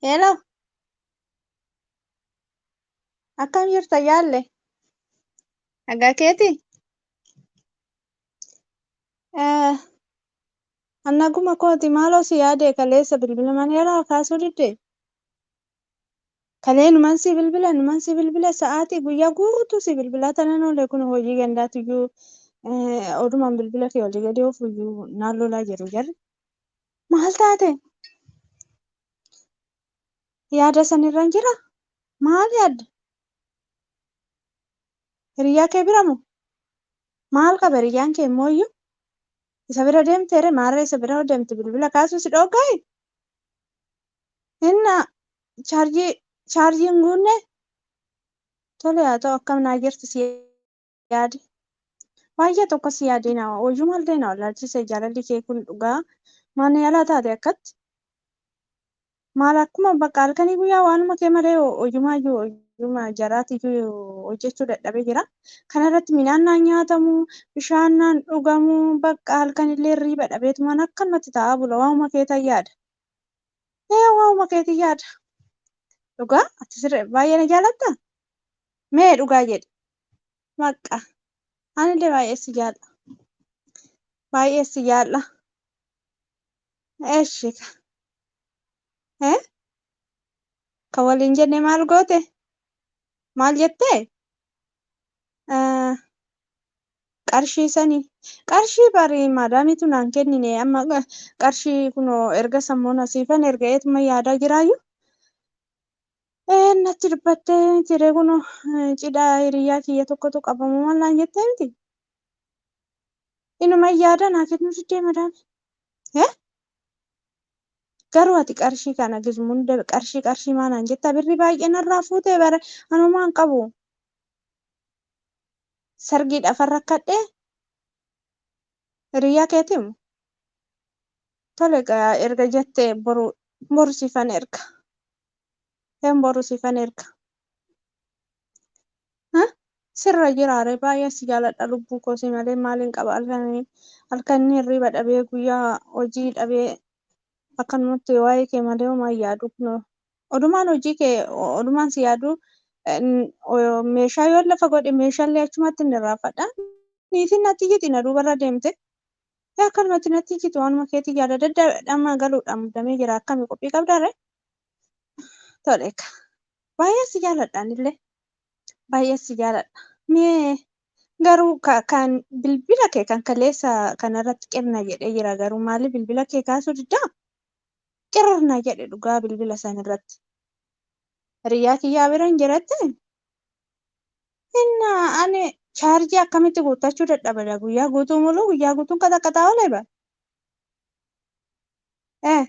Hello, akkam jirta jaalle? Nagaa keeti? Eh, Annaguma kooti maaloo si yaade kaleessa bilbila maneeraa kaasuu didde? Kalee numan si bilbila numan si bilbila sa'aatii guyyaa guutuu si bilbilaa tanan oole kun hojii gandaatiyyuu odumaan bilbila kee olii gadi oofuyyuu naan lolaa jiru jarri. Maal taate? Yaada sanirra hin jira? Maal yaadda? Hiriyyaa kee bira moo? Maal qaba hiriyyaan kee immoo iyyuu? Isa bira deemteere maarree isa bira deemte bilbila kaasuu si dhooggaa'e? Inna chaarjii chaarjii hin guunne? Tole haa ta'u akkam naa jirti si yaade. Baay'ee tokko si yaadee na hoyyuu maallee na wallaalchise jaalalli kee kun dhugaa maal yaalaa taate akkatti? Maal akkuma bakka halkanii guyyaa waanuma kee malee hoyyumaayyuu hoyyuma jaraatiyyuu hojjechuu dadhabee jira. Kana irratti midhaan naan nyaatamu, bishaan naan dhugamu, bakka halkanillee hirriiba dhabeetumaan akkanumatti taa'aa bula waanuma keetan yaada. Ee waanuma keetiin yaada. Dhugaa ati sirrii baay'ee na jaalattaa? Mee dhugaa jedhi. Bakka anillee baay'ee si jaalla. Baay'ee si jaalla. Eshi ka. Eh? Ka waliin jenne maal goote? Maal jettee? Eh, Qarshii sanii. Qarshii bari maadaamiitu naan kennine amma qarshii kunoo erga sammuun asiifan erga eetuma yaadaa jiraayyuu. Ee natti dubbattee miti ree kunoo cidha hiriyyaa kiyya tokkotu qabamu maal naan jettee miti? Inuma yaada naa kennuu diddee madaami. Eh? Garuu ati qarshii kana gizmu hunda qarshii qarshii maa naan jetta birri baay'ee narraa fuutee bara anumaan qabu. Sargiidhaaf rakkadhee hiriyyaa keetiimu. Tole egaa erga jettee boru boru siifan erga. Een boru siifan erga. Sirra jiraare baay'ee si jaaladha lubbuu koo si malee maaliin qaba halkan halkan hirriba dhabee guyyaa hojii dhabee akkanumatti waa'ee kee malee homaa hin yaadu kunoo odumaan hojii kee odumaan si yaadu meeshaa yoo lafa godhe meeshaallee achumatti hin irraanfadha. Niitiin natti iyyiti na duubarra deemte. Yaa akkanumatti natti iyyitu waanuma keetii yaada dadda galuudha muddamee jira akkami qophii qabdaare? Tole egaa. Baay'ee si jaaladha anillee. Baay'ee si jaaladha. Mee garuu kan bilbila kee kan kaleessa kanarratti qirna jedhee jira garuu maali bilbila kee kaasuu diddaa? Qirna jedhe dhugaa bilbila sanirratti. Hiriyyaa kiyyaa bira hin jiratte? Inna ani chaarjii akkamitti guuttachuu dadhabada guyyaa guutuu muluu guyyaa guutuun qaxaqaxaa oolee bara. Eh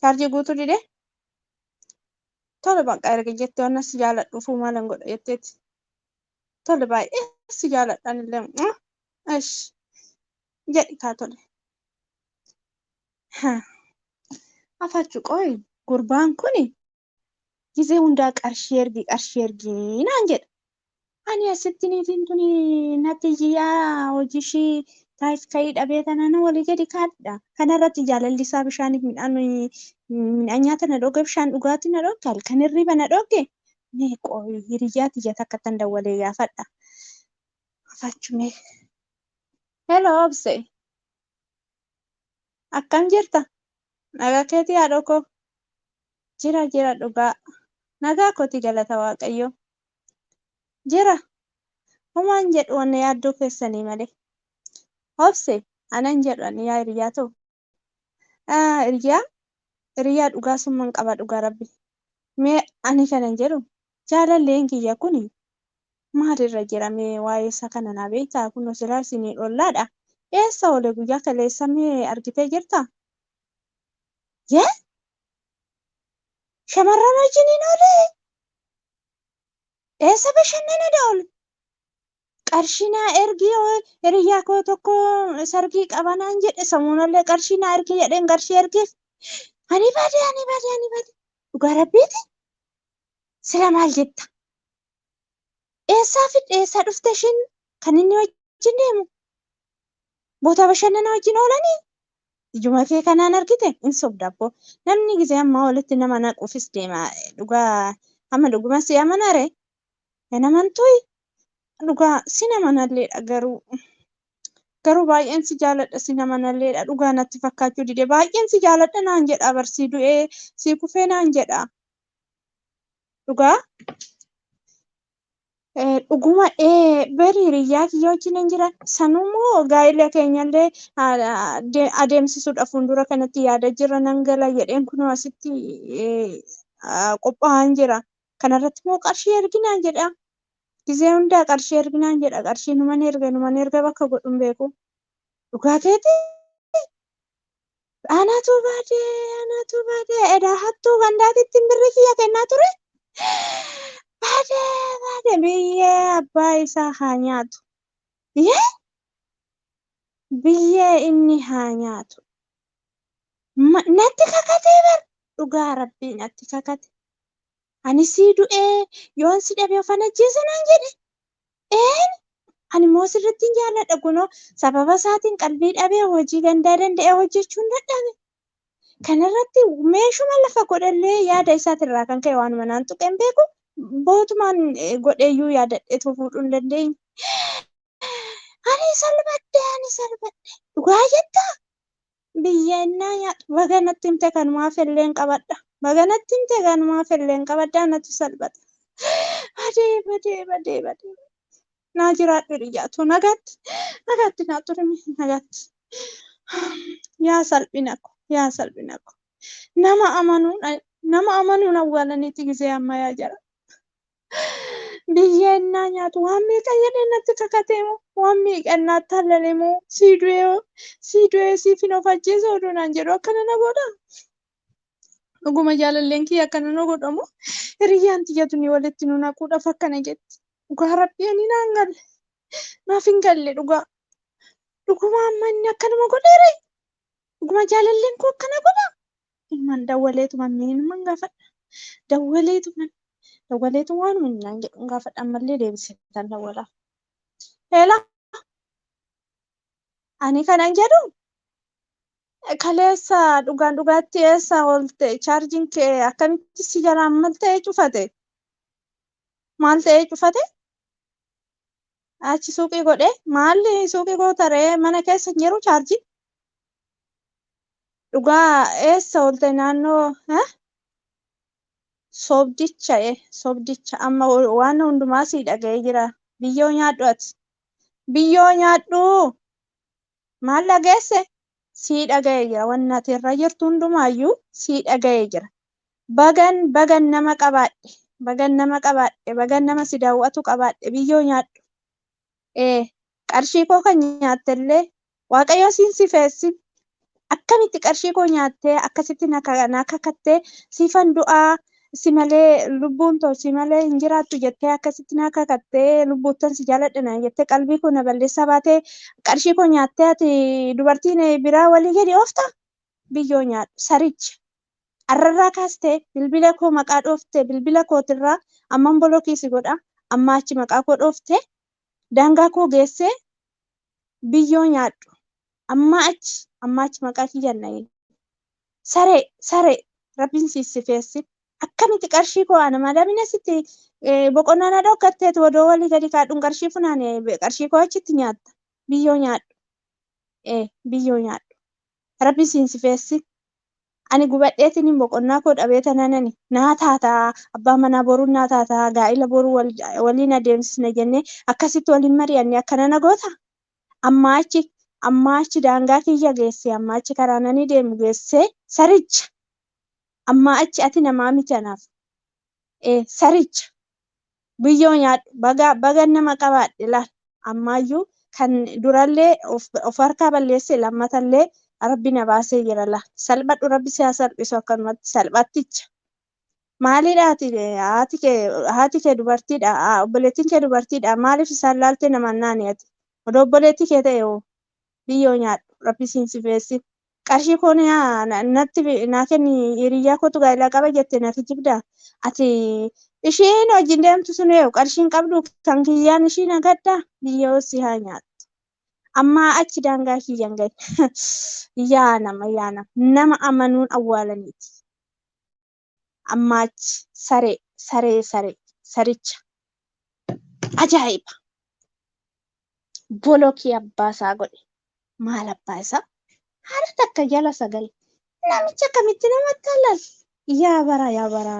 chaarjii guutuu didee? Tole bakka erga jettee waan si jaaladhuufuu maalan godha jetteeti. Tole baay'ee si jaaladha anillee. Esh jedhi kaa tole. Afachu qoy gurbaan kuni gizee hundaa qarshii ergi qarshii ergi naan jedha. Ani asitti niitiin tuni natti iyyaa hojii ishii taayif ka'ii dhabee tanaan walii gadi kaadha. Kanarratti jaalalli isaa bishaaniif midhaan midhaan nyaata na dhooge bishaan dhugaatii na dhooge halkan hirriba na dhooge. Mee qoy hiriyyaa tiyya takka tan dawwalee gaafadha. Afachu mee. Hello obse. Akkam jirta? Nagaa keetii haadhoo koo? Jira jira dhugaa. Nagaa kooti galata Waaqayyoo. Jira. Homaan jedhu wanna yaaddoo keessanii malee. Obse anan jedhu ani yaa hiriyaa too. Hiriyaa hiriyaa dhugaa summan qaba dhugaa rabbi. Mee ani kanan jedhu jaalalleen kiyya kuni maalirra jira mee waa'ee isaa kana naa beektaa kunoo silaa isinii ollaadha. Eessa oole guyyaa kaleessa mee argitee jirtaa? Yee shamarran wajjiniin oolee? Eessa bashannana oole? Qarshii naa ergi hiriyyaa koo tokko sargii qaba naan jedhe samuunallee qarshii naa ergi jedheen qarshii ergeef. Ani bade ani bade ani bade. Dhugaa rabbiiti? Sila maal jetta? Eessaa fidde eessaa dhufte ishiin kan inni wajjin deemu? Boota bashannanaa wajjin oolanii? Ijuma kee kanaan argite hin sobda abboo. Namni gisee ammaa walitti nama naquufis deema. Dhugaa amma dhuguma si amana ree? Hin amantuuyi? Dhugaa si amanalleedha garuu. Garuu baay'een si jaaladha si amanalleedha. Dhugaa natti fakkaachuu dide. Baay'een si jaaladha naan jedha barsii du'ee si kufee naan jedha. Dhugaa dhuguma bari hiriyyaa kiyya wajjin hin jira. Sanumoo gaa'ela keenyallee adeemsisuudha fuuldura kanatti yaada jira nan gala jedheen kunoo asitti qophaa'aan jira. Kanarratti immoo qarshii erginaan jedha. Gizee hundaa qarshii erginaan jedha. Qarshii numan erga numan erga bakka godhu hin beeku. Dhugaa keetii? Anatu badee anatu badee edaa hattuu gandaatitti birri kiyya kennaa ture. Badee badee biyyee abbaa isaa haa nyaatu. Yee biyyee inni haa nyaatu. Natti kakatee bar dhugaa rabbii natti kakate. Ani sii du'ee yoon si dhabe of ajjeesa naan jedhe. Een ani immoo sirriitti hin jaalladha kunoo sababa isaatiin qalbii dhabee hojii gandaa danda'ee hojjechuun dadhabe. Kanarratti meeshuma lafa godhallee yaada isaatirraa kan ka'e waanuma naan tuqeen beeku bootumaan godheeyyuu yaadadheetoo fuudhuu hin dandeenye. Ani salphadhe ani salphadhe dhugaa jettaa? Biyya innaa nyaatu baga natti himte kanumaaf illeen qabadha. Baga natti himte kanumaaf illeen qabadha natti salphata. Badee badee badee badee. Naa jiraadhu hiriyaatu nagaatti nagaatti naa turime nagaatti. Yaa salphina ko yaa salphina ko. Nama amanuun nama amanuun awwaalaniiti gisee ammaa yaa jara. Biyya innaa nyaatu waan meeqa jedhee natti kakatee moo waan meeqa natti hallale moo sii du'ee sii du'ee siif hin of ajjeesa oduu naan jedhu akkana na godha. Dhuguma jaalalleen kiyya akkana na godhamu hiriyyaan tiyyatu ni walitti nu naquudhaaf akkana jetti. Dhugaa rabbii ani naan galle naaf hin galle dhugaa. Dhuguma amma inni akkanuma godheere dhuguma jaalalleen koo akkana godha. Ilmaan dawwaleetuma ilmaan gaafadha. Dawwaleetuma dawwaleetu waanuma inni naan jedhu gaafadha ammallee deebisee tan dawwalaaf. Heela ani kanan jedhu kaleessa dhugaan dhugaatti eessa oolte chaarjiin kee akkamitti si jalaan maal ta'ee cufate? Maal ta'ee cufate? Achi suuqii godhe maalli suuqii gootaree mana keessa hin jiru chaarjiin? Dhugaa eessa oolte naannoo sobdicha sobdicha amma waan hundumaa sii dhaga'ee jira. Biyyoo nyaadhu ati. Biyyoo nyaadhu. Maal dhageesse? Sii dhaga'ee jira. Wanni ati irra jirtu hundumaayyuu sii dhaga'ee jira. Bagan bagan nama qabaadhe. Bagan nama qabaadhe. Bagan nama si daawwatu qabaadhe. Biyyoo nyaadhu. Qarshii koo kan nyaattellee Waaqayyo siin si feessin. Akkamitti qarshii koo nyaattee akkasitti na kakattee siifan du'aa si malee lubbuun too si malee hin jiraattu jettee akkasitti na kakattee lubbuuttan si jaaladha na jettee qalbii koo na balleessaa baatee qarshii koo nyaattee ati dubartiin biraa walii gadi oofta biyyoo nyaadhu saricha. Arrarraa kaastee bilbila koo maqaa dhooftee bilbila kootirraa amman bolokii si godha amma achi maqaa koo dhooftee daangaa koo geessee biyyoo nyaadhu amma achi maqaa kiyyan na saree saree rabbiin si feessi. Akkamitti qarshii koo ana madamina sitti boqonnaa na dhokatteetu odoo walii gadi kaadhuun qarshii funaane qarshii koo achitti nyaatta. Biyyoo nyaadhu. Biyyoo nyaadhu. Rabbi siin si feessi. Ani gubadheetiin boqonnaa koo dhabee tananani naa taataa abbaa manaa boruu naa taataa gaa'ila boruu waliin adeemsisna jennee akkasitti waliin mari'anne akkana na goota. Ammaa achi daangaa kiyya geesse ammaa achi karaa nani deemu geesse saricha. Ammaa achi ati namaa miti anaaf. Saricha biyyoo nyaadhu baga nama qabaadhe laal ammaayyuu kan durallee of harkaa balleesse lammatallee rabbi na baasee jira laal salphadhu rabbi si haa salphisu akkanumatti salphatticha. Maalidha ati haati kee dubartiidha obboleettiin kee dubartiidha maaliif isaan laaltee namaan naani ati odoo obboleettii kee ta'e hoo biyyoo nyaadhu rabbi siin si feessi. Qarshii koo natti naa kenni hiriyyaa kootu gaa'ela qaba jettee na kijibdaa? Ati isheen wajjin deemtu sun eewu qarshiin qabdu kan kiyyaan ishii nagaddaa biyyoo si haa nyaattu. Ammaa achi daangaa kiyyan gahe. Yaa nama, yaa nama, nama amanuun awwaalaniiti. Ammaa achi saree, saree, saree, saricha. Ajaa'iba! Bolokii abbaa isaa godhe. Maal abbaa isaa? Haala takka jala sagal. Namicha akkamitti namatti halal? Yaa bara, yaa bara.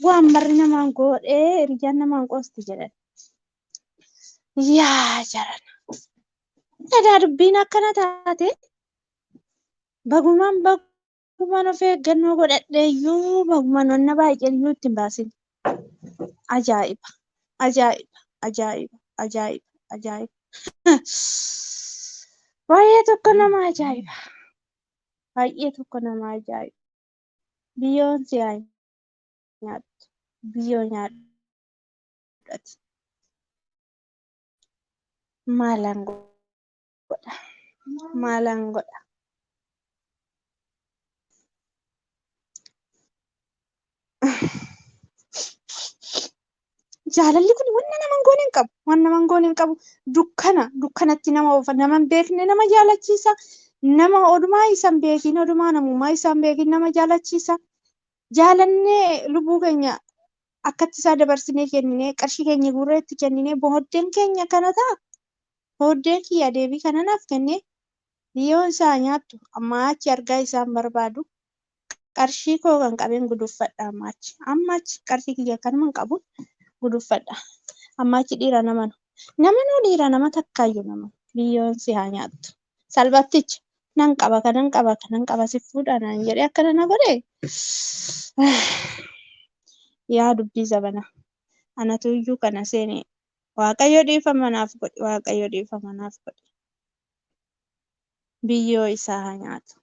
Waan barri namaan godhee hiriyyaan namaan qoosti jedhan. Yaa jarana. Edaa dubbiin akkana taate, bagumaan bagumaan of eeggannoo godhadhee iyyuu, bagumaan wanna baay'een iyyuu ittiin baasin. Ajaa'iba! Ajaa'iba! Ajaa'iba! Ajaa'iba! Ajaa'iba! Baay'ee tokko nama ajaa'iba. Baay'ee tokko nama ajaa'iba. Biyyoon si haa nyaattu. Biyyoo nyaadhu. Maalan godha? Maalan godha? Jaalalli kun wanna nama hin goone hin qabu. Wanna nama hin goone hin qabu. Dukkana dukkanatti nama oofa. Nama hin beekne nama jaalachiisa. Nama odumaa isa hin beekin, odumaa namummaa isa hin beekin nama jaalachiisa. Jaalannee lubbuu keenya akkatti isaa dabarsinee kenninee, qarshii keenya guurree itti kenninee, booddeen keenya kana ta'a. Booddee kiyya deebii kana naaf kennee, biyyoon isaa nyaattu, ammaa achi argaa isaan barbaadu. Qarshii koo kan qabeen guduffadha ammaa achi. Amma achi qarshii kiyya kanuma hin qabu guduffadha. Amma achi dhiira namanu. Namanuu dhiira nama takkaayyuu nama, biyyoon si haa nyaattu. Salphatticha nan qaba, kanan qaba, kanan qaba, si fuudha naan jedhee akkana na godhe. Yaa dubbii zabana. Anatu iyyuu kana seene. Waaqayyo dhiifama naaf godhi. Waaqayyo dhiifama naaf godhi. Biyyoo isaa haa nyaatu.